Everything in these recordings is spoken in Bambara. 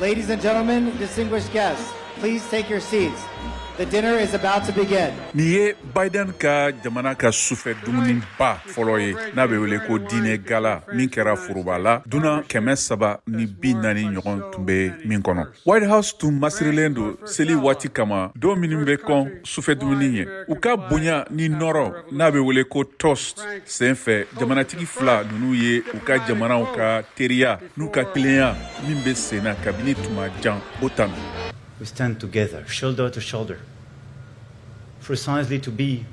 Ladies and gentlemen, distinguished guests, please take your seats. The dinner is about to begin. Nin ye Biden ka jamana ka sufɛ dumuniba fɔlɔ ye n'a bɛ wele ko dîner gala, min kɛra foroba la, dunan 340 ɲɔgɔn tun bɛ min kɔnɔ. White House tun masirilen don seli waati kama, don minnu bɛ kɔn sufɛ dumuni ye. U ka bonya ni nɔrɔ n'a bɛ wele ko toast senfɛ, jamanatigi fila ninnu ye u ka jamanaw ka teriya n'u ka kelenya min bɛ sen na kabini tuma jan, o tanu. We stand together, shoulder to shoulder, precisely to be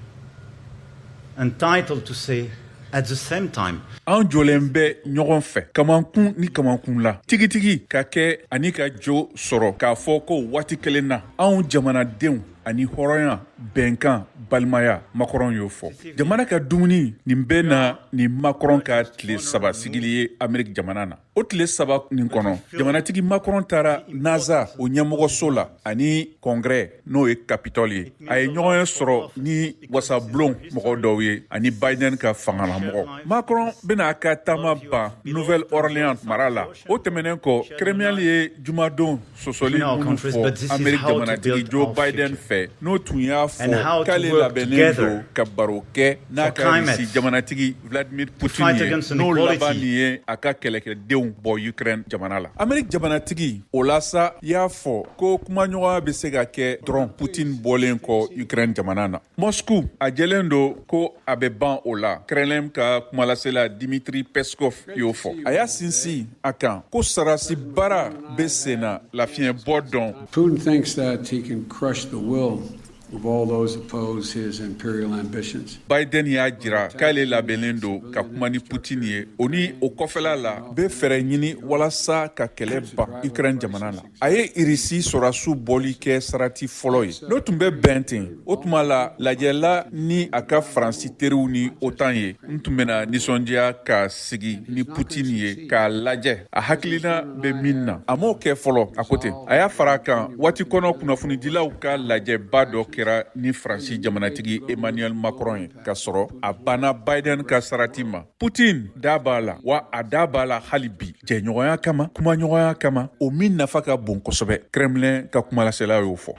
entitled to say at the same time. An jɔlen bɛ ɲɔgɔn fɛ kamankun ni kamankun la tigitigi ka kɛ ani ka jo sɔrɔ k'a fɔ ko waati kelen na, anw jamanadenw ani hɔrɔnya, bɛnkan, balimaya, Macron y'o fɔ. Jamana ka dumuni nin bɛ na ni Macron ka tile 3 sigili ye Ameriki jamana na. O tile 3 nin kɔnɔ, jamanatigi Macron taara NASA o ɲɛmɔgɔso la ani Congrès, n'o ye Capitole ye. A ye ɲɔgɔn ye sɔrɔ ni wasabulon mɔgɔ dɔw ye ani Biden ka fangalamɔgɔ. Macron bɛna a ka taama ban Nouvelle Orléans mara la. O tɛmɛnen kɔ, Kremlin ye jumadon sɔsɔli minnu fɔ Ameriki jamanatigi Joe Biden fɛ, n'o tun y'a fɔ k'ale labɛnnen don ka baro kɛ n'a ka Risi jamanatigi Vladimir Putin ye, n'o laban nin ye a ka kɛlɛkɛdenw bɔ Ukraine jamana la. Ameriki jamanatigi o la sa y'a fɔ ko kumaɲɔgɔnya bɛ se ka kɛ dɔrɔn Putin bɔlen kɔ Ukraine jamana na. Moscou a jɛlen don ko a bɛ ban o la, Kremlin ka kumalasela Dimitri Peskov y'o fɔ. A y'a sinsin a kan ko sarasi baara bɛ sen na lafiɲɛbɔ dɔn. Putin thinks that he can crush the will of all those oppose his imperial ambitions. Biden y'a jira k'ale labɛnnen don ka kuma ni Putin ye, o ni o kɔfɛla la bɛ fɛɛrɛ ɲini walasa ka kɛlɛ ban Ukraine jamana na. A ye Irisi sɔrɔdasiw bɔli kɛ sarati fɔlɔ ye. N'o tun bɛ bɛn ten, o tuma la lajɛla ni a ka Faransi teriw ni OTAN ye, n tun bɛna nisɔndiya ka sigi ni Putin ye k'a lajɛ a hakilina bɛ min na. A m'o kɛ fɔlɔ, a ko ten. A y'a fara a kan waati kɔnɔ, kunnafonidilaw ka lajɛba dɔ kɛra ni Faransi jamanatigi Emmanuel Macron ye, ka sɔrɔ a banna Biden ka sarati ma. Putin da b'a la wa, a da b'a la hali bi jɛɲɔgɔnya kama, kumaɲɔgɔnya kama, o min nafa ka bon kosɛbɛ, Kremlin ka kumalasela y'o fɔ.